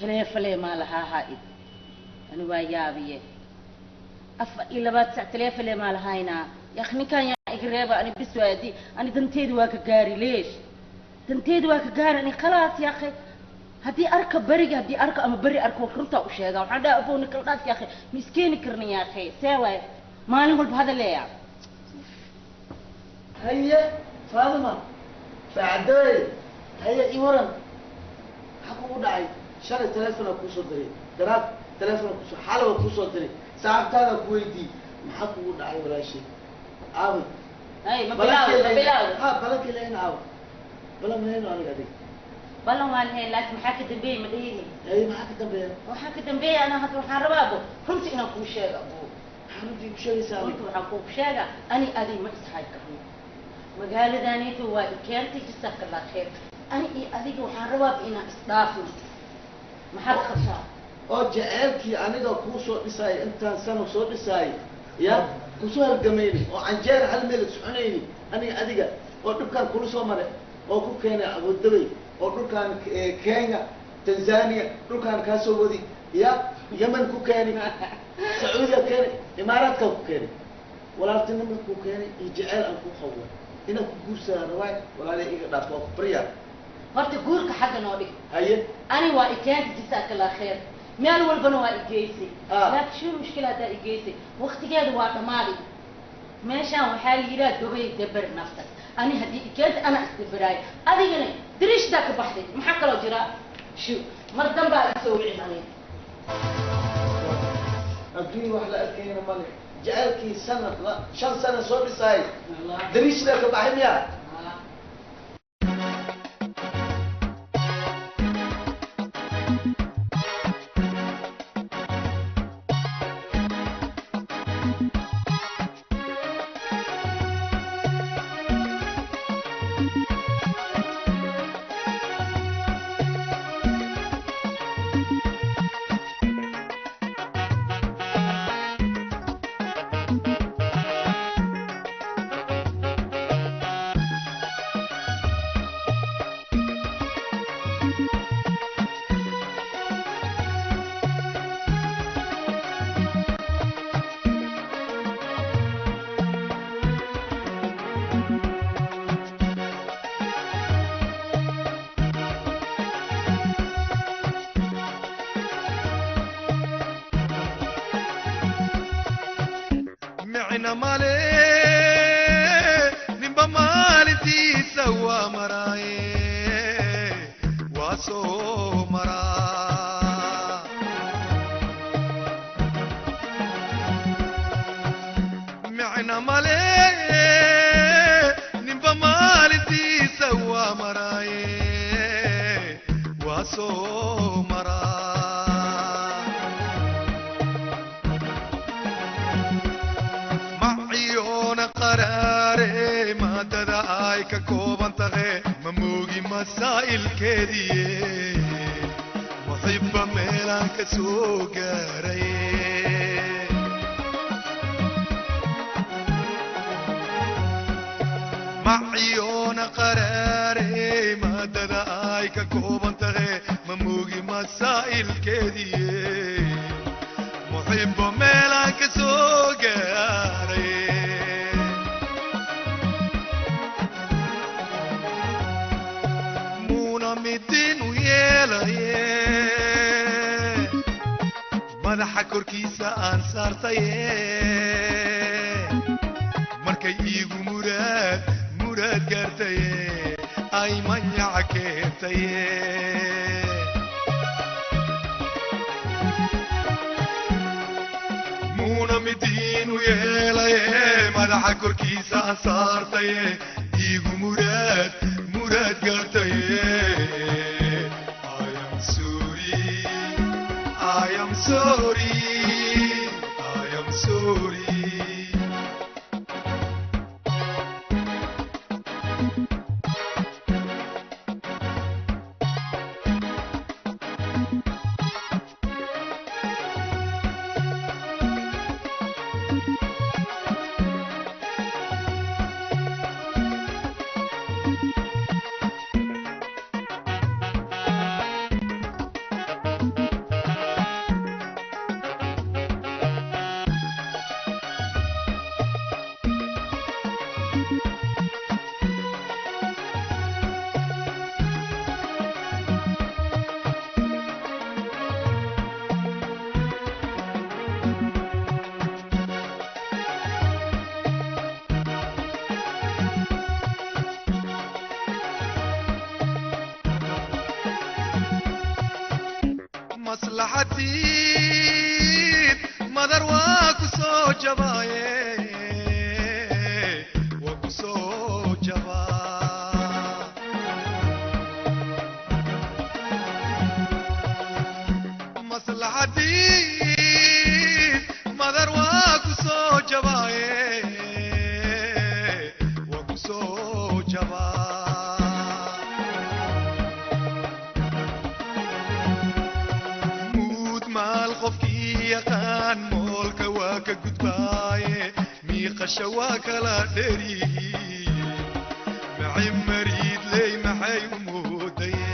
Taleefalee maa lahaa id ani waa yaabiye 24 sac taleefalee maa lahaynaa. Ya akhi, ninkaan yaa iga reeba. Ani bis waay, haddii ani danteedi waa ka gaari. Leesh danteedi waa ka gaari ani? Khalaas ya akhi, haddii arka beriga, haddii arko ama beri arko, runtaa u sheegaa. Waxaan dhaha, abow, nikala dhaaf ya akhi, ma iskeeni karna ya akhi. See waay maalin walba hadaleeya? Haye Faadima bacday, haye, i waran, maxaa kugu dhacay? Shalay telefonaa kuusoo diray, daraad telefonaa kuusoo, xalay waa kuusoo diray, saaxiibtaadaa ku weydiiyey. Maxaa kugu dhacay walaashay? Aaway? Hay, ma bilaaw, ma bilaaw. Ha, balankii lahayn aawa? Balan mahayno aniga adig. Ballan waa lahayn, laakiin maxaa ka dambeeyey ma dhihini? Haye, maxaa ka dambeeya? Waxaa ka dambeeya, anaa hadda waxaan rabaa abo runta inaan kuu sheego, abo. Maxaa runtii ku sheegaysaa runta adiga? Waxaan kuu sheegaa, ani adig ma ishay karno. Magaaladaanito waa i keentay, jasaaka Allah khayr. Ani iyo adiga waxaan rabaa inaan isdhaafno. Maxaad qabtaa? Oo jaceylkii aniga kuu soo dhisaayay, intaan sano soo dhisaayay, ya kusoo halgamayni oo canjeer hal meel soconayni, aniga adiga oo dhibkaan kula soo maray oo ku keenay Abudabay oo dhulkaan Kenya, Tanzania, dhulkaan kaa soo wadi, ya Yemen ku keeni, Sacuudiya keenay, Imaaraadkaa ku keenay, walaaltinimo ku keenay iyo jaceyl aan ku qabo inaan ku guursadaa rabaay. Walaalihi, iga dhaaf, waa ku baryaa. Horta guurka xagga noo dhig. Haye. Ani waa i keentay, jasaaka Allah khayr, meel walbana waa i geysay. Ah. Laakiin shuu mushkila haddaa i geysay, waqtigeeda waa dhammaaday. Meeshaan waxaa la yidhaha Dubay dabar nafta. Ani haddii i keentay, anaa isdabaraayo. Adigana dariishdaa ka baxday. Maxaa kaloo jira? Shu mar dambaa isoo wicin aniga. Adduunya wax la arkayna male. Jaceylkii sanad 5 sano soo dhisaayay dariishdaa ka baxay miya? Ah. Micna male, ninba maalintiisa waa maraaye, waa soo maraa. Micna male, ninba maalintiisa waa maraaye, waa soo maraa. Maciyoona qaraare maadada ay ka kooban tahe, ma moogi masaa'ilkeediye, muxiba meelaan ka soo gaaray. Maciyoona qaraare maadada ay ka kooban tahe, ma moogi masaa'ilkeediye, muxibo meelaan ka soo gaaray. Muuna midinu yeelaye, madaxa korkiisa aan saartaye, markay iigu muraad muraad gaartaye, ay manyaca keentaye. Muuna midiinu yeelaye, madaxa korkiisa aan saartaye, iigu muraad muraad gaartaye. I am sorry, I am sorry, I am sorry. Maslaxadiid madar waa ku soo jabaaye, waa ku soo jabaa. Maslaxadiid madar waa ku soo jabaaye, waa ku soo jabaa. Muud maal qofkii yaqaan moolka waa ka gudbaaye, miiqasha waa kala dheryihiin, maxay mariid ley maxay u moodaye?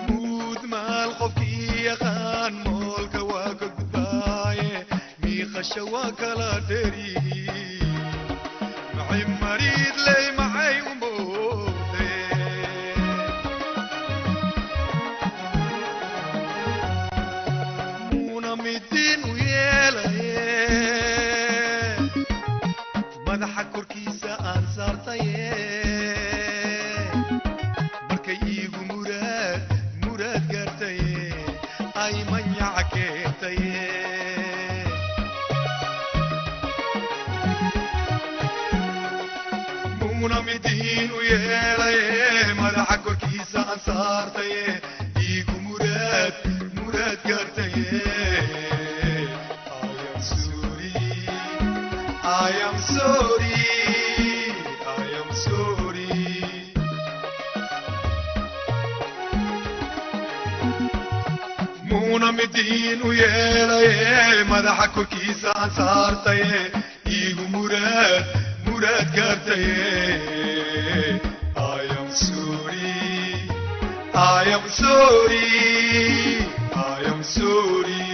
Muud maal qofkii yaqaan moolka waa ka gudbaaye, miiqasha waa kala dheryihiin, maxay mariid ley maxay u moodaye? Muuna midin u yeelaye, madaxa korkiisa aan saartaye, markay iigu muraad muraad gaartaye, ay manyaca keentaye. Muuna midiin u yeelaye, madaxa korkiisa aan saartaye, iigu muraad muraad gaartaye. I am sorry, I am sorry, I am sorry. Muuna midiin u yeelaye, madaxa korkiisa aan saartaye, iigu muraad muraad gaartaye. I am sorry, I am sorry, I am sorry.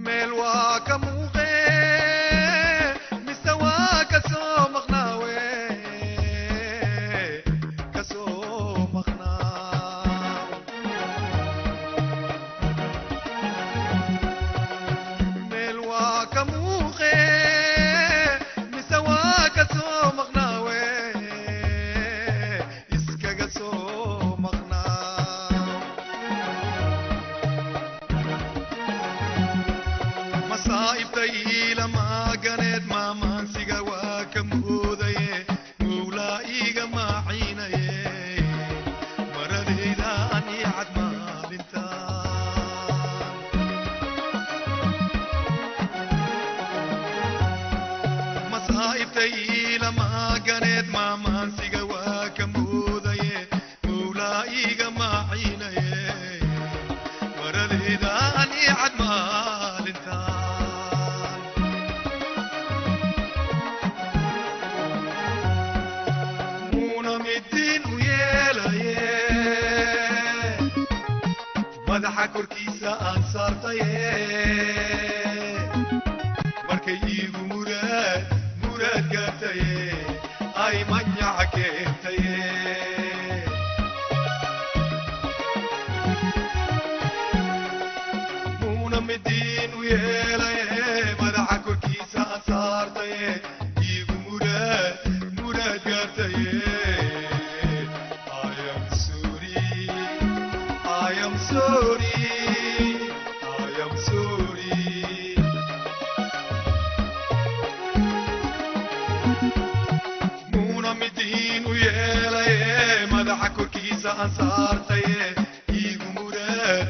Meel waa ka muuqee mise waa ka soo maqnaawe, ka soo maqnaaw. Meel waa ka muuqee mise waa ka soo maqnaawe, iskaga soo maqnaaw. Masaa'ibta iila maaganeed maamaansiga waa ka moodaye, mowlaa iiga maaciinaye, maradayda an ii cad maalinta. Masaa'ibta iila maaganeed maamaansiga waa ka moodaye, mowlaa iiga maaciinaye, maradayda an ii cad maalintan. Muuna midin u yeelaye, madaxa korkiisa aan saartaye, markay iigu muraad muraad gaartaye, ay manyaca keentaye. Muuna midiin u yeelaye, madaxa korkiisa aan saartaye, iigu muraad muraad gaartaye. I am sorry, I am sorry, I am sorry. Muuna midiin u yeelaye, madaxa korkiisa aan saartaye, iigu muraad.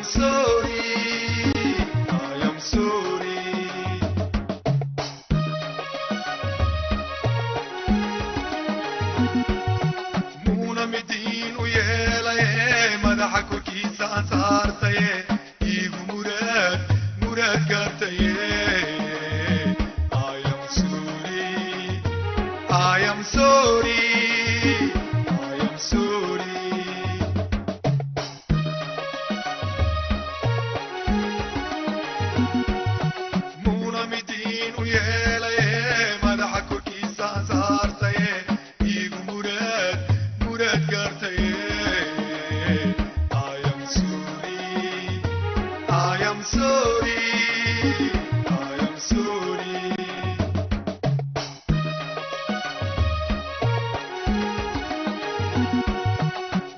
Sorry, I am sorry. Muuna midiin u yeelaye madaxa korkiisa aan saartaye iigu muraad muraad gaartaye. I am sorry, I am sorry, I am sorry. Muuna midiin u yeelaye madaxa korkiisa aan saartaye iigu muraad muraad gaartaye. I am sorry, I am sorry, I am sorry.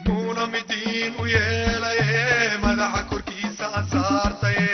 Muuna midiin u yeelaye madaxa korkiisa aan saartaye.